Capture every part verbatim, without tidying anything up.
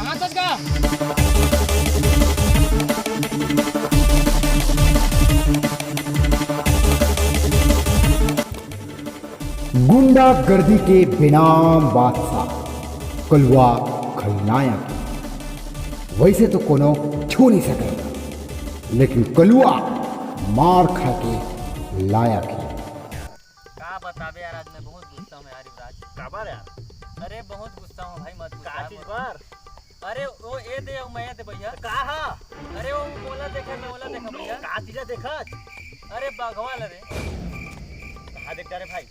नाचत गा। गुंडागर्दी के बेनाम बादशाह कलुआ खलनायक हे। वइसे तो कोनो छू नइ सकय, लेकिन कलुआ मार खाय के लायक हे। का बताबे यार, आज मैं बहुत गुस्सा हूँ यार युवराज। काबर यार? अरे बहुत गुस्सा हूँ भाई, मत गुस्सा का चीज मत। बर? अरे वो ए दे, मैं ए दे भैया। का हा? अरे वो मोला देखे, मैं ओला देखा भैया। का चीज देखत? अरे बघवा ल रे। कहाँ देख डरे भाई?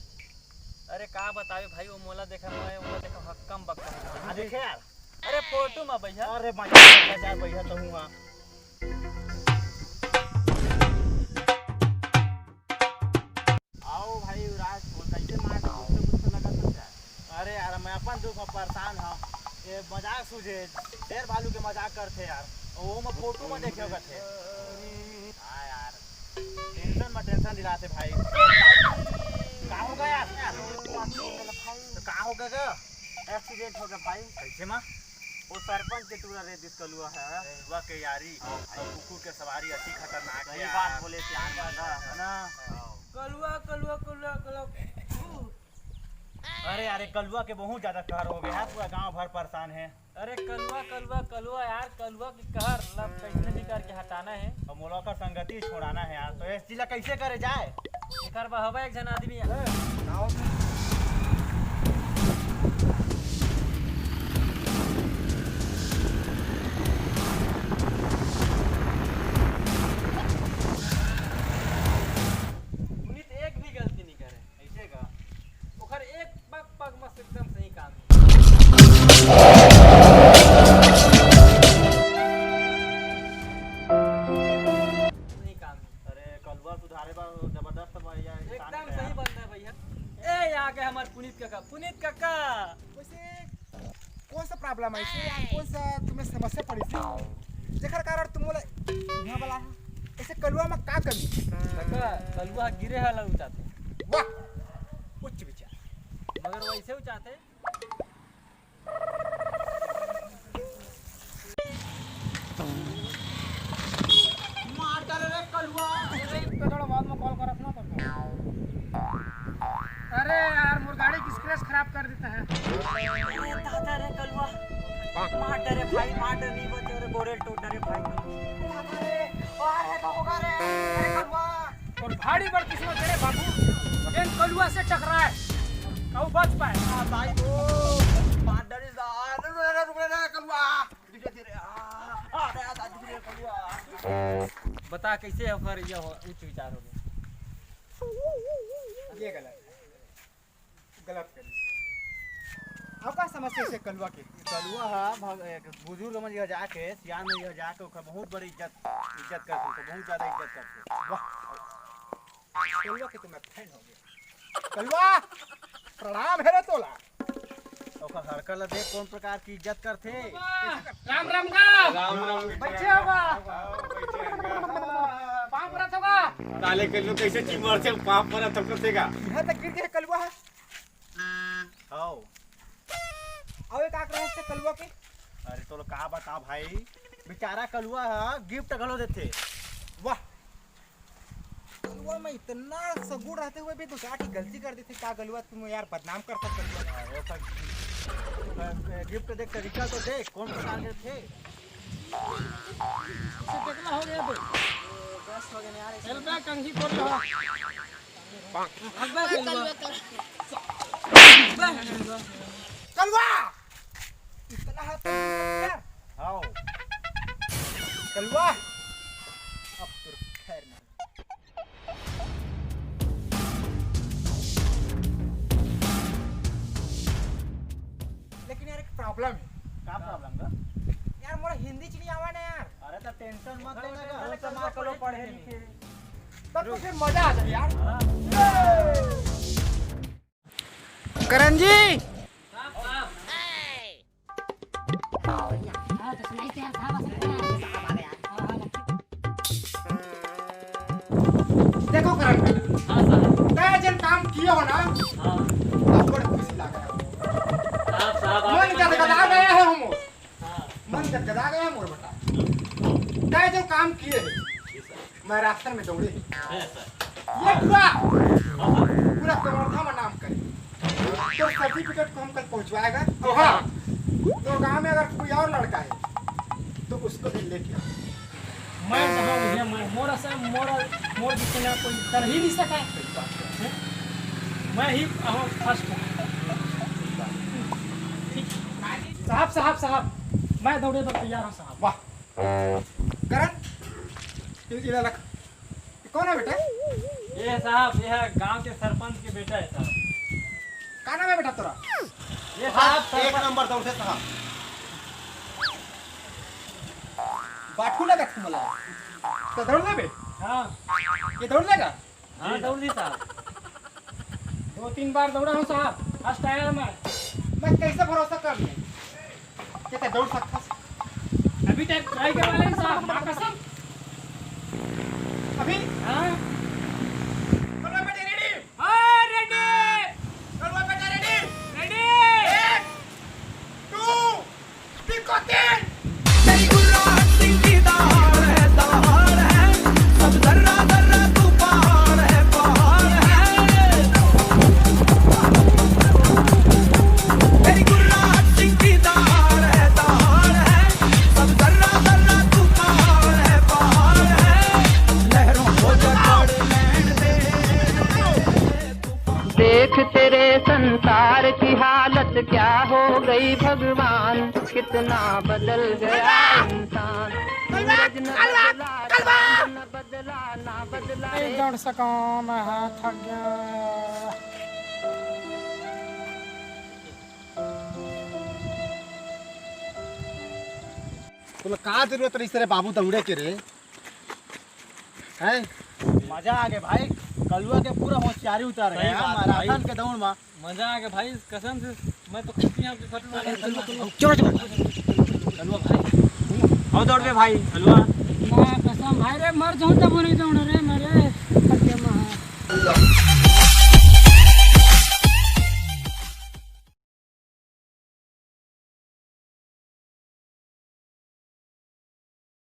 अरे का बताबे भाई, वो मोला देखा, मैं ओला देखा, हक्कम बक्कम। कहाँ देखे यार? अरे फोटो में भैया। अरे मजा आ गया यार भैया, तो हुआ। आओ भाई युवराज, वो कैसे मार गुस्से गुस्से लगा था यार? अरे यार, मैं अपन दुख में परेशान हूँ। ये मजाक सूझे, ढेर भालू के मजाक करथे यार। वो मैं फोटो में देखे होगा थे। हाँ यार, टेंशन में टेंशन दिलाथे भाई। का हो गया यार? तो का हो गया? एक्सीडेंट हो गया भाई। कैसे माँ? वो सरपंच के टूरा रे दिस कलुआ हे। कलुआ के यारी हाँ भाई। और कुकुर के सवारी अति खतरनाक हे सही यार। बात बोले सियान वाला, है ना? हाँ। कलुआ, कलुआ, कलुआ, कलुआ। अरे यार, ये कलुआ के बहुत ज्यादा कहर हो गया है, पूरा गांव भर परेशान है। अरे कलुआ, कलुआ, कलुआ यार, कलुआ के कहर ला कैसे भी करके हटाना है। और मोला ओकर संगति छोड़ाना है यार, तो इस चीज ला कैसे करे जाए? एकर बहवा एक झन आदमी है। पुनीत एक भी गलती नहीं करे। ऐसे का? ओकर एक पग, पग मस्त एकदम सही काम। सही काम। अरे, कलुआ सुधारे बा जबरदस्त बा, या इंसान एकदम का सही यार। बंदा है भैया। ए, ये आ गए हमारे पुनीत काका। पुनीत काका। वैसे कौन सा प्रॉब्लम है इसे? कौन सा तुम्हें समस्या पड़ी थी, जेकर कारण तुम बोला यहाँ वाला है? ऐसे कलुआ में का कमी? काका, कलुआ गिरे हला उचाथे। वाह, उच्च विचार। मगर वैसे उचाथे। मार डाले रे कलुआ। अरे, एक तो थोड़ा बाद में कॉल करत ना तो। अरे यार, मोर गाड़ी की स्क्रैच खराब कर देता है। अरे दादा रे कलुआ, मार डाले भाई, मार डाले, नहीं बचे रे, गोरेल टूट डाले भाई। अरे, अरे, तो होगा रे, अरे कलुआ। और भारी बड़ किस्मत रे बाबू, जेन कलुआ से टकराए, कहूँ बच पाए। आ भाई, ओ, मार डाले, अरे, अरे, रुक रे, कलुआ। धीरे धीरे, आ, आ, आ, आ, धीरे, कलुआ। बता, कैसे ओकर ये हो, उच्च विचार हो गया? ये गलत है, गलत करी। अब का समस्या इसे कलुआ के? कलुआ हा भग-, एक बुजुर्ग मन जगह जाके, सियान मन जगह जाके, ओकर बहुत बड़ी इज्जत, इज्जत करथे, ओकर बहुत ज्यादा इज्जत करथे। वाह, कलुआ के तो मैं फैन हो गया। कलुआ, प्रणाम हे रे तोला। ओकर हरकत ला देख, कौन प्रकार की इज्जत करथे। राम राम का। राम राम। बइठे हो का? पाँव परत हो का? ताले के लोग कैसे चिमर से पाँव परत हो करथे का? यहाँ तक गिर गए कलुआ है। आओ। अउ ये का करे हे कलुआ के? अरे तोला का बता भाई, बेचारा कलुआ ह गिफ्ट घलो देथे। वाह, कलुआ में इतना सगुण रहते हुए भी दो चार की गलती कर देथे। का कलुआ तुम यार बदनाम कर सकते हो? अरे तो गिफ्ट देख, तरीका तो देख, कौन प्रकार के थे। इसे देखना हो गया भाई। बस हो गया यार। चल बे, कंघी खोल लो। अबे कलुआ। कलुआ। इतना है तो यार। आओ। कलुआ। अब तो खैर नहीं। लेकिन यार, एक प्रॉब्लम है। का प्रॉब्लम बा? यार, मोला हिंदी च नहीं आवा ना यार। अरे, तो टेंशन मत लेना, घर से मार करो, पढ़े लिखे। तब तो फिर मजा आ जाए यार। हाँ। करण जी। देखो करण भाई, हाँ साहब। तय जन काम किए हो ना, हाँ। बहुत बड़ी खुशी लग रहा है। साहब, साहब, आप मन गदगदा गया है हम। हाँ। रास्ते में दौड़े। ये पूरा, पूरा कवर्धा में नाम करे। तो सर्टिफिकेट को हम कल पहुंचवाएगा। तो हाँ, तो गांव में अगर कोई और लड़का है तो उसको भी लेके आओ। मैं जहाँ हूँ, मैं, मोर असन, मोर, मोर जितना कोई कर ही नहीं सका है। मैं ही, हाँ, फर्स्ट हूँ। ठीक। साहब, साहब, साहब, मैं दौड़े बर तैयार हूँ, साहब। वाह। करण, इला रख। ये कौन है बेटा? ये साहब, ये है गांव के सरपंच के बेटा है साहब। का नाम है बेटा तोरा? ये साहब, एक सरपंच। नंबर दौड़थे साहब। बाठू लगा थी मला। तो दौड़ लेबे? हाँ। ये दौड़ लेगा? हाँ, दौड़ ली साहब। दो तीन बार दौड़ा हूँ साहब, फर्स्ट आया मैं। मैं कैसे भरोसा कर लूँ? क्या ते दौड़ सकता है? अभी तक ट्राई करवा लें साहब, माँ कसम। अभी? हाँ। कलवा बेटे रेडी? हाँ, रेडी। कलवा बेटे रेडी? रेडी। एक, टू, पिकोतीन। तेरी गुर्राज सिंह की दहाड़ है, दहाड़ है। सब जर्रा जर्रा तू पहाड़ है, पहाड़ है। तेरी गुर्राज सिंह की दहाड़ है, दहाड़ है। सब जर्रा जर्रा तू पहाड़ है, पहाड़ है। लहरों को जकड़ लेने दे। देख तेरे संसार की हालत क्या हो गई भगवान, कितना बदल गया इंसान। सूरज न बदला, चांद न बदला, ना बदला नहीं रे। दौड़ सका मैं, हाँ, थक गया। तोला का जरूरत रहिस रे बाबू दौड़े के रे? हैं? मजा आ गया भाई, कलुआ के पूरा होशियारी उतार सही गया बात भाई। मैराथन के दौड़ में। मजा आ गया भाई, कसम से मैं तो खुश ही हूँ कि फट चलो, चलो, चलो। कलुआ भाई, आओ दौड़ पे भाई, कलुआ। ना कसम भाई रे, मर जाऊँ तब वो नहीं दौड़ रे।